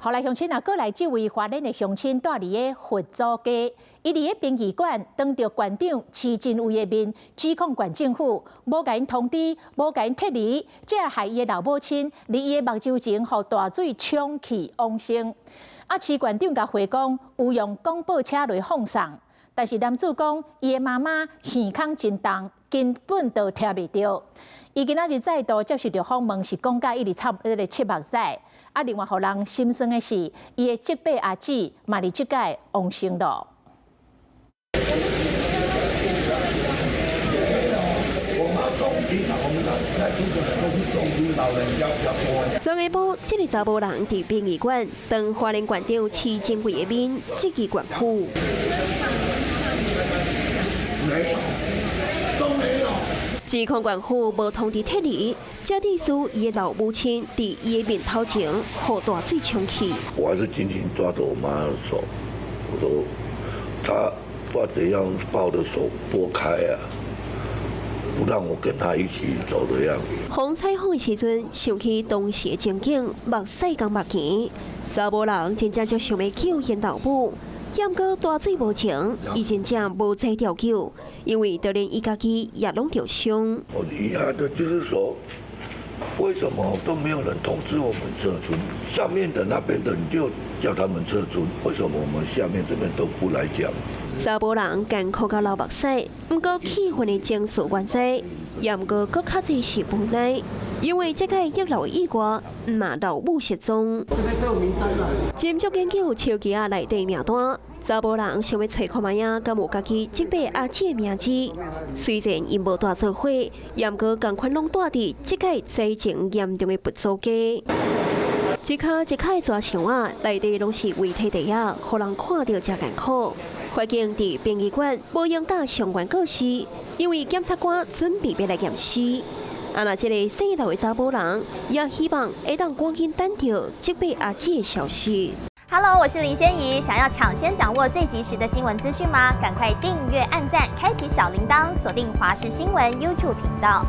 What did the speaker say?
後來鄉親啊，過來這位花蓮的鄉親蹛佇个佛祖街，伊佇个殯儀館當著館長徐真偉的面，指控縣政府無共𪜶通知，無共𪜶撤離，這害伊的老母親佇伊的目睭前，予大水沖去往生。啊，徐館長共回講有用廣播車來放送，但是男子講伊的媽媽耳孔真重，根本就聽袂著。伊今仔日再度接受著訪問，是講甲一直插彼個七目屎。啊，另外予人心酸的是，伊的叔伯阿姊嘛佇這擺往生咯。昨下晡，這个查某人佇殯儀館，當花蓮縣長徐真偉的面質疑縣府。沒有，都沒有。指控縣府無通知撤離，這致使伊的老母親佇伊的面頭前，予大水沖去。我還是緊緊抓着我媽的手，我說，她不知道怎樣把我的手撥開啊，不讓我跟她一起走的樣子。風採訪的時陣，想起當時的情景，目屎江目墘，查某人真正就想欲救𪜶老母。毋過大水無情，伊真正無才調救，因為就連伊家己也攏著傷。我遺憾的就是說，為什麼都沒有人通知我們撤出？上面的那邊的你就叫他們撤出，為什麼我們下面這邊都不來講？查某人艱苦到流目屎，毋過氣憤的情緒原在，也毋過閣較濟是無奈，因為這個溢流意外，嘛老母失蹤。斟酌研究手機仔內底名單，查某人想欲揣看覓仔，敢有家己叔伯阿姊的名字。雖然𪜶無蹛做伙，也毋過仝款攏蹛佇這個災情嚴重的佛祖街。一跤一跤的石牆仔，內底攏是遺體袋仔，予人看著誠艱苦。法警佇殯儀館無閒搭相關告示，因為檢察官準備欲來驗屍。啊，若這个姓劉的查某人也希望會當趕緊等著叔伯阿姊的消息。 Hello，我是林仙怡，想要搶先掌握最及時的新聞資訊嗎？趕快訂閱、按讚、開啟小鈴鐺，鎖定華視新聞 YouTube 頻道。